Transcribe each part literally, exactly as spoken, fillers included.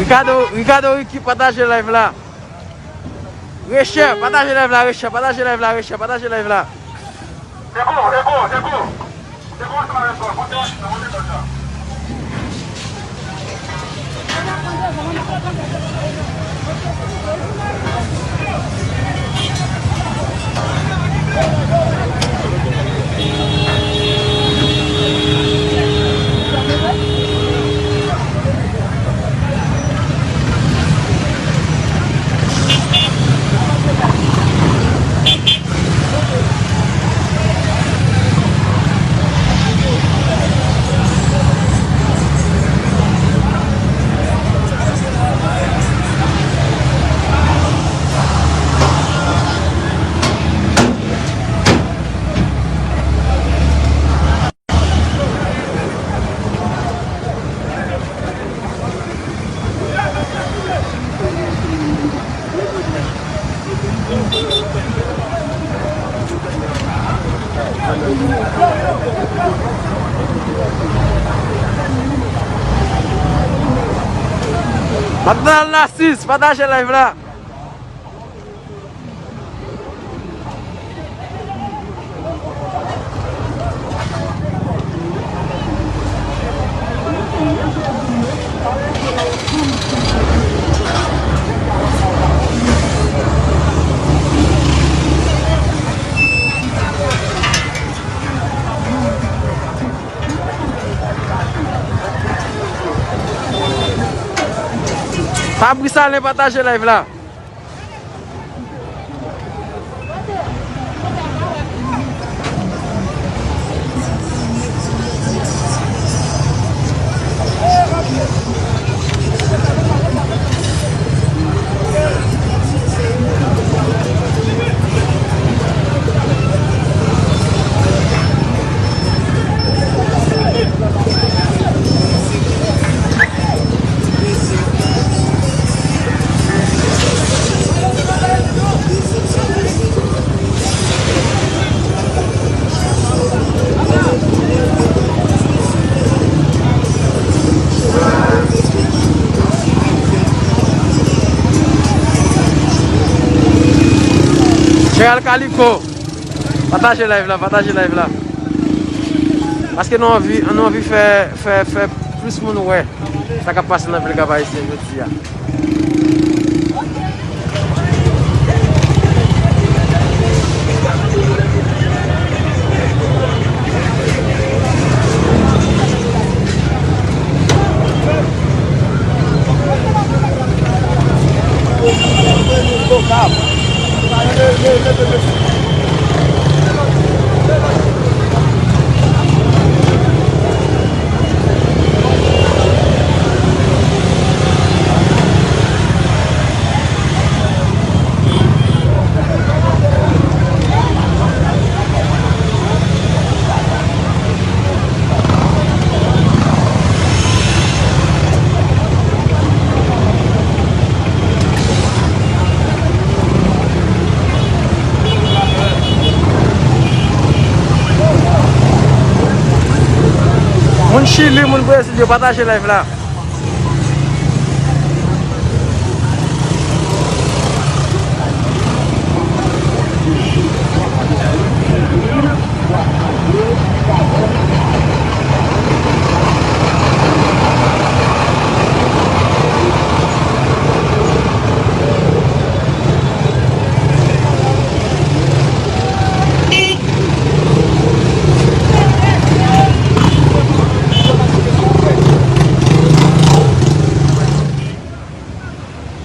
Ricardo, Ricardo Ricky, pataje live la. Rechè, pataje live la, Rechè, pataje live la, Rechè, pataje live la. Madanm Narcisse, pataje live la. Fabrice Alain, pataje live la. Gérald Calico. Pataje live la, pataje live la. Paske nou anvi, nou anvi fè, fè, fè plis moun wè sa k ap pase nan vil Kap Ayisyen jodi a. Moun Chili, moun Brezil, yo pataje live la.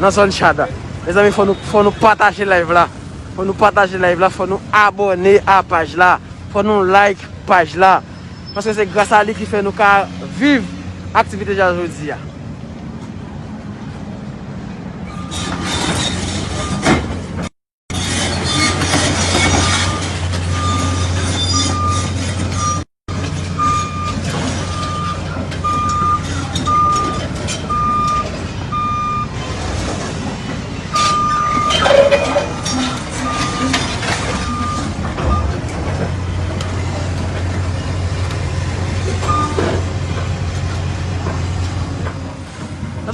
Nan zòn Chad. Mezanmi, fò nou, fò nou pataje live la. Fò nou pataje live la, fò nou abòne a paj la, fò nou like paj la. Paske se gras a li ki fè nou ka viv aktivite sa jodi a.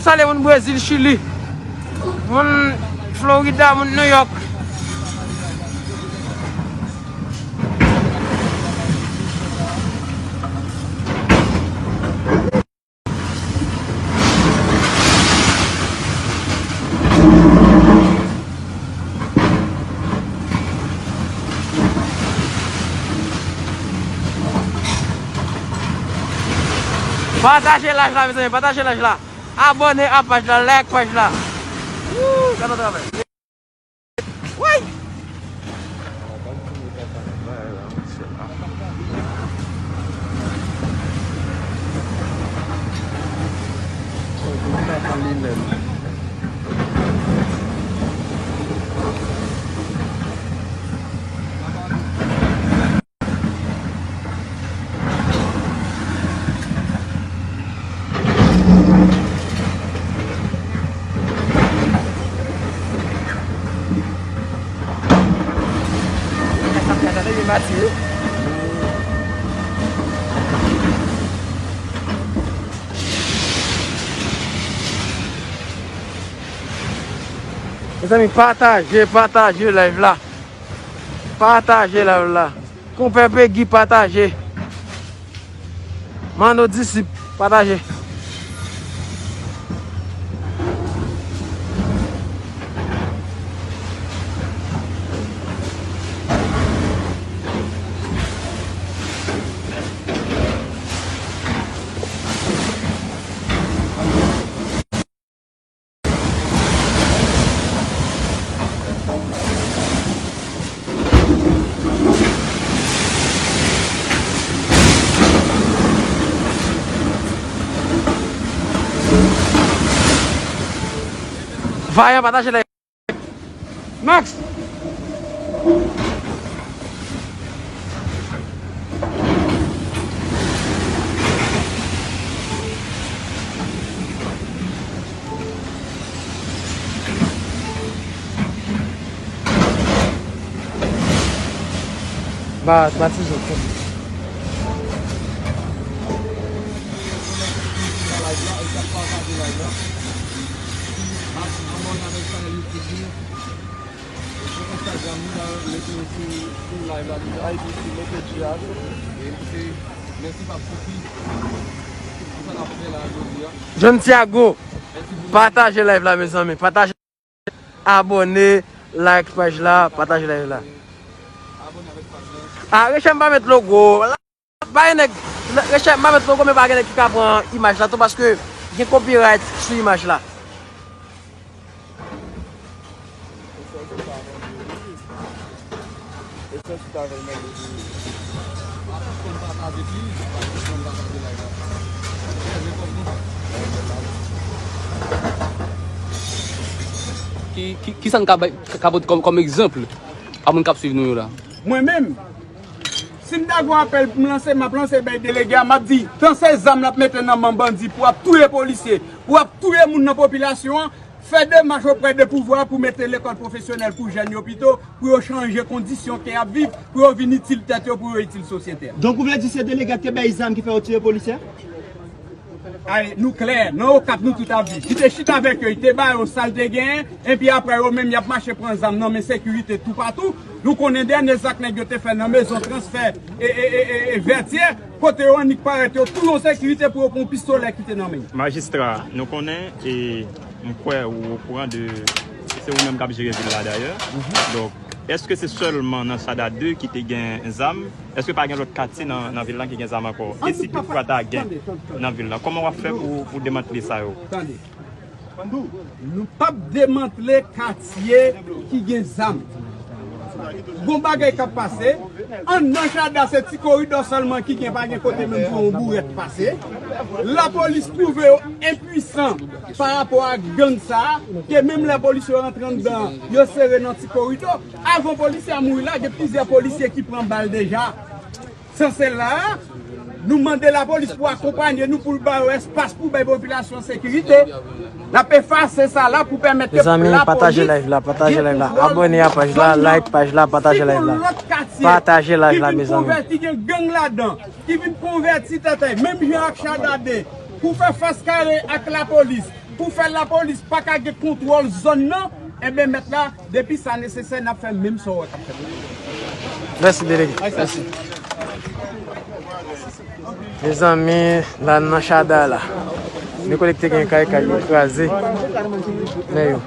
Ale moun Brezil, Chili, moun Florida, moun New York. Pataje live la, mezanmi, pataje live la. Abòne a paj la, like paj la. Woo, gade travay. Woy! Mezanmi, pataje, pataje live la. Pataje live la. Konpè Pegi, pataje. Mano Disip, pataje. Vayan, pataje la. Max! Ba, ba ti zòt. John Tiago, pataje live la, mezanmi. Pataje, abòne, like paj la, pataje live la. Ah, Rechèm pa met logo. Pa gen nèg, Rechèm pa met logo, men pa gen nèg ki ka pran imaj la tou, paske gen copyright sou imaj la. Ki, ki, kisa n ka bay, ka pote kòm, kòm egzanp a moun k ap swiv nou yo la? Mwen menm, si m ta gon apèl pou m lanse, m ap lanse bay delege a, m ap di, tan se zam l ap mete nan men bandi pou ap touye polisye, pou ap touye moun nan popilasyon an, fè demach oprè de pouvwa pou mete lekòl pwofesyonèl pou jèn yo pito, pou yo chanje kondisyon ke y ap viv, pou yo vin itil tèt yo, pou yo itil sosyete a. Donk, ou vle di se delege a ki te bay zam ki fè yo tiye polisye a? Ay, nou klè, nan Okap nou tout ap viv. Li te chita avèk yo, li te ba yo sa l te genyen, epi apre yo menm y ap mache pran zam nan men sekirite toupatou. Nou konnen dènye zak nèg yo te fè nan mezon transfè e, e, e, e, e Vètyè, kote yo annik parèt yo tou yon sekirite pou yo pran yon pistolè ki te nan men yo. Majistra, nou konnen, e m kwè ou okouran de, se ou menm k ap jere vil la dayè. Donk, èske se sèlman nan Chada de ki te gen zam? Èske pa gen lòt katye nan, nan vil lan ki gen zam ankò? E si toutfwa ta gen nan vil lan, kòman w ap fè pou, pou demantle sa yo? Tande. Nou p ap demantle katye ki gen zam. Gon bagay k ap pase. Anndan Chada se ti koridò sèlman ki gen, pa gen kote menm pou yon bourèt pase. Lapolis twouve yo enpwisan pa rapò ak gang sa a, ke menm lè polis yo rantre anndan, yo sere nan ti koridò. Avan polisye a mouri la, gen plizyè polisye ki pran bal deja. San sèl la, nou mande lapolis pou akonpanye nou, pou l ba yo espas pou bay popilasyon sekirite. N ap efase sa la pou pèmèt ke lapolis gen kontwòl nan zòn nan. Mezanmi, pataje live la, pataje live la. Abòne a paj la, like paj la, pataje live la. Si gon lòt katye ki vin konvèti, gen gang ladan, ki vin konvèti tèt, menm jan ak Chada de, Pou fè fas kare ak lapolis, pou fè lapolis pa ka gen kontwòl zòn nan, enben mèt la, depi sa nesesè, n ap fè menm sa w wè k ap fèt. Mèsi, delege. Mèsi. Mezanmi, la nan Chada la. Dekonekte gen kay, kay yo kraze. Men yo.